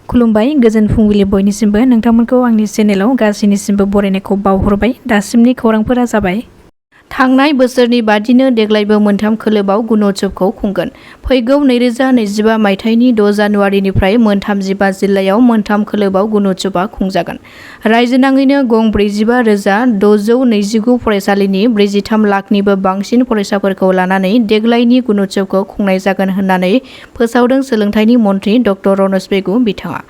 खुलुमबाय गोजोन फुंबिलि बयनिसिमबो नोंथांमोनखौ आंनि चेनेलाव गासैनिसिमबो बरायनायखौ बावहरबाय। दासिमनि खौरांफोरा जाबाय। थांनाय बोसोरनि बादिनो देग्लायबो मोनथाम खोलोबाव गुणोत्सवखौ खुंगोन। फैगौ 2025 मायथाइनि 6 जानुवारिनिफ्राय मोन 35 जिल्लायाव मोनथाम खोलोबाव गुणोत्सवआ खुंजागोन। रायजोनाङैनो गं 45,629 फरायसालिनि 43 लाखनिबो बांसिन फरायसाफोरखौ लानानै देग्लायनि गुणोत्सवखौ खुंनाय जागोन होननानै फोसावदों सोलोंथाइनि मन्थ्रि ड रनज पेगु बिथाङा।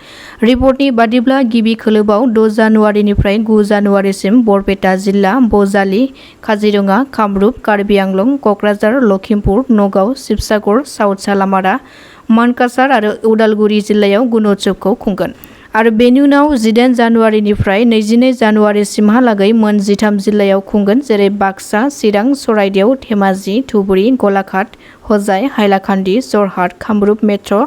रिपर्टनि बादिब्ला गिबि खोलोबाव 6 जानुवारिनिफ्राय 9 जानुवारिसिम बरपेटा जिल्ला, बजालि, काजिरङा, कामरुप, कार्बि आंलं, कक्राझार, लखिमपुर, नगाव, शिबसागर, साउथ सालामारा, मानकासार आरो उदालगुरि जिल्लायाव गुणोत्सवखौ खुंगोन आरो बेनि उनाव 18 जानुवारिनिफ्राय 22 जानुवारिसिमहालागै मोन 13 जिल्लायाव खुंगोन जेरै बाक्सा, चिरां, चराइदेउ, धेमाजि, धुबुरी, गलाघाट, हजाय, हाइलाकान्दि, जरहाट, कामरुप मेट्र',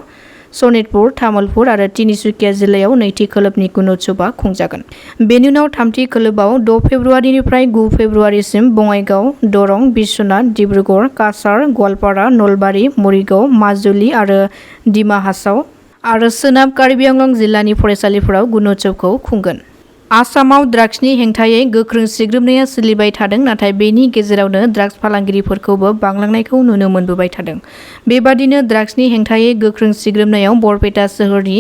सनितपुर, तामुलपुर आरो तिनिसुकिया जिल्लायाव नैथि खोलोबनि गुणोत्सवआ खुंजागोन। बेनि उनाव थामथि खोलोबाव 6 फेब्रुवारिनिफ्राय 9 फेब्रुवारिसिम बङाइगाव, दरं, बिश्वनाथ, डिब्रुगड़, काछार, गवालपारा, नलबारि, मरिगाव, माजुलि आरो डिमा हासाव आरो सोनाब कार्बि आंलं जिल्लानि फरायसालिफोराव गुणोत्सवखौ खुंगोन। आसामाव ड्राग्सनि हेंथायै गोख्रों सिग्रोमनाया सोलिबाय थादों, नाथाय बेनि गेजेरावनो ड्राग्स फालांगिरिफोरखौबो बांलांनायखौ नुनो मोनबोबाय थादों। बेबादिनो ड्राग्सनि हेंथायै गोख्रों सिग्रोमनायाव बरपेटा सोहोरनि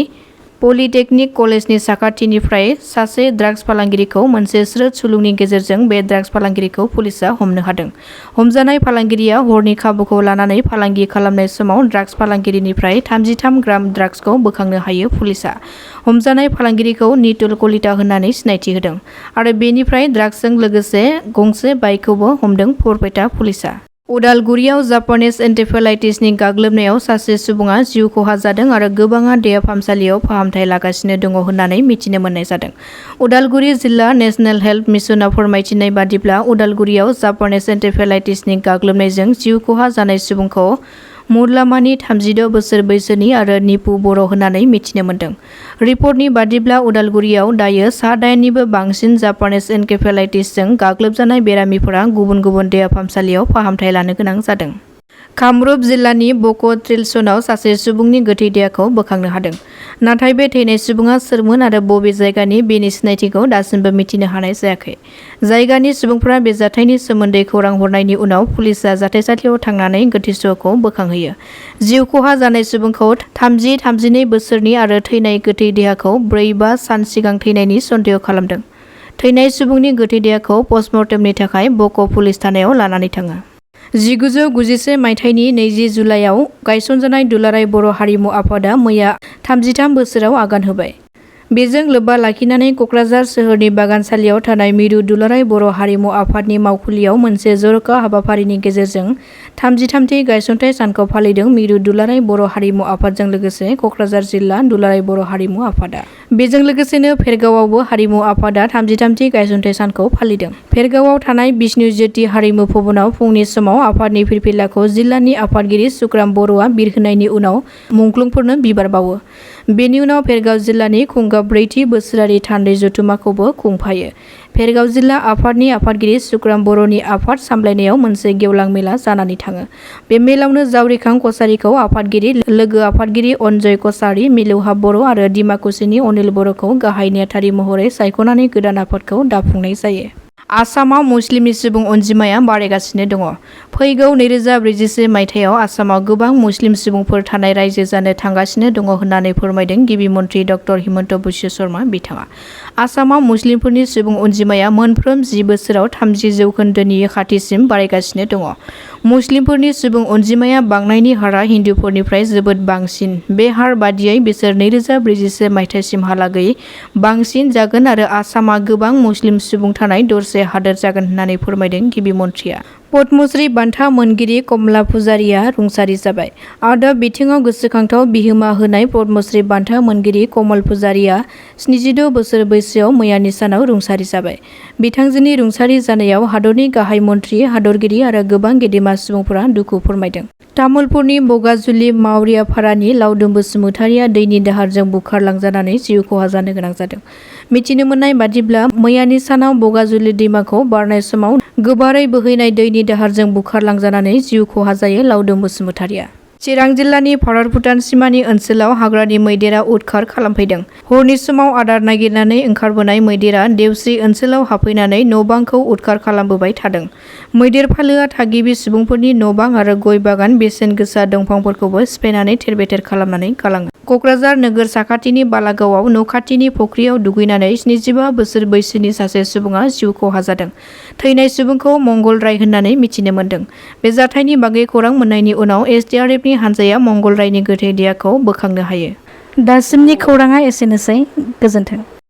पलिटेकनिक कलेजनि साखाथिनिफ्राय सासे ड्राग्स फालांगिरिखौ मोनसे स्रोद सुलुंनि गेजेरजों बे ड्राग्स फालांगिरिखौ पुलिसआ हमनो हादों। हमजानाय फालांगिरिया हरनि खाबुखौ लानानै फालांगि खालामनाय समाव ड्राग्स फालांगिरिनिफ्राय 33 ग्राम ड्राग्सखौ बोखांनो हायो। पुलिसआ हमजानाय फालांगिरिखौ नितुल कलिता होननानै सिनायथि होदों आरो बेनिफ्राय ड्राग्सजों लोगोसे गंसे बाइकखौबो हमदों बरपेटा पुलिसआ। उदालगुरियाव जापानिज एन्सेफेलाइटिसनि गाग्लोबनायाव सासे सुबुङा जिउ खहा जादों आरो गोबाङा देहा फाहामसालियाव फाहामथाय लागासिनो दङ होननानै मिथिनो मोननाय जादों। उदालगुरि जिल्ला नेशनेल हेल्थ मिसनआ फोरमायथिनाय बादिब्ला उदालगुरियाव जापानिज एन्सेफेलाइटिसनि गाग्लोबनायजों जिउ खहा जानाय सुबुंखौ मुरलामानि 36 बोसोर बैसोनि आरो निपु बर' होननानै मिथिनो मोन्दों। रिपर्टनि बादिब्ला उदालगुरियाव दायो सा 8निबो बांसिन जापानिज एन्सेफेलाइटिसजों गाग्लोबजानाय बेरामिफोरा गुबुन गुबुन देहा फाहामसालियाव फाहामथाय लानो गोनां जादों। कामरुप जिल्लानि बक ट्रिलसनाव सासे सुबुंनि गोथै देहाखौ बोखांनो हादों। नाथाय बे थैनाय सुबुङा सोरमोन आरो बबे जायगानि बेनि सिनायथिखौ दासिमबो मिथिनो हानाय जायाखै। जायगानि सुबुंफोरा बे जाथायनि सोमोन्दै खौरां हरनायनि उनाव पुलिसआ जाथायसालियाव थांनानै गोथै सहखौ बोखांहैयो। जिउ खहा जानाय सुबुंखौ 30-32 बोसोरनि आरो थैनाय गोथै देहाखौ 4-5 सान सिगां थैनायनि सन्देह खालामदों। थैनाय सुबुंनि गोथै देहाखौ पस्टमर्टेमनि थाखाय बक पुलिस थानायाव लानानै थाङो। 1991 मायथाइनि 20 जुलाइआव गायसनजानाय दुलाराय बर' हारिमु आफादा मैया 33 बोसोराव आगान होबाय। बेजों लोब्बा लाखिनानै कक्राझार सोहोरनि बागानसालियाव थानाय मिरु दुलाराय बर' हारिमु आफादनि मावखुलियाव मोनसे जर'खा हाबाफारिनि गेजेरजों 33थि गायसनथाइ सानखौ फालिदों मिरु दुलाराय बर' हारिमु आफादजों लोगोसे कक्राझार जिल्ला दुलाराय बर' हारिमु आफादा। बेजों लोगोसेनो फेरगावआवबो हारिमु आफादा 33थि गायसनथाइ सानखौ फालिदों। फेरगावआव थानाय बिष्णु ज्योति हारिमु भवनाव फुंनि समाव आफादनि फिरफिलाखौ जिल्लानि आफादगिरि सुक्राम बर'आ बिरहोनायनि उनाव मुंख्लंफोरनो बिबार बावो। बेनि उनाव फेरगाव जिल्लानि खुंगा 4थि बोसोरारि थान्दै जथुम्माखौबो खुंफायो। फेरगाव जिल्ला आफादनि आफादगिरि सुक्राम बर'नि आफाद सामलायनायाव मोनसे गेवलां मेला जानानै थाङो। बे मेलावनो जावरिखां कसारिखौ आफादगिरि, लोगो आफादगिरि अनजय कसारि, मिलौहाब बर' आरो डिमाकुसिनि अनिल बर'खौ गाहाय नेहाथारि महरै सायख'नानै गोदान आफादखौ दाफुंनाय जायो। आसामाव मुस्लिमनि सुबुं अनजिमाया बारायगासिनो दङ। फैगौ 2041 मायथाइयाव आसामाव गोबां मुस्लिम सुबुंफोर थानाय रायजो जानो थांगासिनो दङ होननानै फोरमायदों गिबि मन्थ्रि ड हिमन्त बिश्व शर्मा बिथाङा। आसामाव मुस्लिमफोरनि सुबुं अनजिमाया मोनफ्रोम 10 बोसोराव 30% खाथिसिम बारायगासिनो दङ। मुस्लिमफोरनि सुबुं अनजिमाया बांनायनि हारआ हिन्दुफोरनिफ्राय जोबोद बांसिन। बे हार बादियै बिसोर 2041 मायथाइसिमहालागै बांसिन जागोन आरो आसामा गोबां मुस्लिम सुबुं थानाय दरसे हादोर जागोन होननानै फोरमायदों गिबि मन्थ्रिया। पद्मश्री बान्था मोनगिरि कमला पुजारीआ रुंसारि जाबाय। आदब बिथिङाव गोसोखांथाव बिहोमा होनाय पद्मश्री बान्था मोनगिरि कमल पुजारीआ 76 बोसोर बैसोआव मैयानि सानाव रुंसारि जाबाय। बिथांजोनि रुंसारि जानायाव हादरनि गाहाय मन्थ्रि, हादरगिरि आरो गोबां गेदेमा सुबुंफोरा दुखु फोरमायदों। तामुलपुरनि बगाजुलि मावरियापारानि लावदुम बसुमतारीआ दैनि दाहारजों बुखारलांजानानै जिउ खहा जानो गोनां जादों। मिथिनो मोननाय बादिब्ला मैयानि सानाव बगाजुलि दैमाखौ बारनाय समाव गोबारै बोहैनाय दैनि दाहारजों बुखारलांजानानै जिउ खहा जायो लावदुम बसुमतारीआ। चिरां जिल्लानि भारत भुटान सिमानि ओनसोलाव हाग्रानि मैदेरा उदखार खालामफैदों। हरनि समाव आदार नागिरनानै ओंखारबोनाय मैदेरा देवस्रि ओनसोलाव हाबफैनानै न'-बांखौ उदखार खालामबोबाय थादों। मैदेर फालोआ थागिबि सुबुंफोरनि न'-बां आरो गय बागान बेसेन गोसा दंफांफोरखौबो सिफायनानै थेर-बेथेर खालामनानै गालाङो। क'क्राझार नोगोर साखाथिनि बालागावआव न'खाथिनि फुख्रियाव दुगैनानै 75 बोसोर बैसोनि सासे सुबुङा जिउ खहा जादों। थैनाय सुबुंखौ मंगल राय होननानै मिथिनो मोन्दों। बे जाथायनि बागै खौरां मोननायनि उनाव एसडिआरएफनि हानजाया मंगल रायनि गोथै देहाखौ बोखांनो हायो। दासिमनि खौराङा एसेनोसै। गोजोन्थों।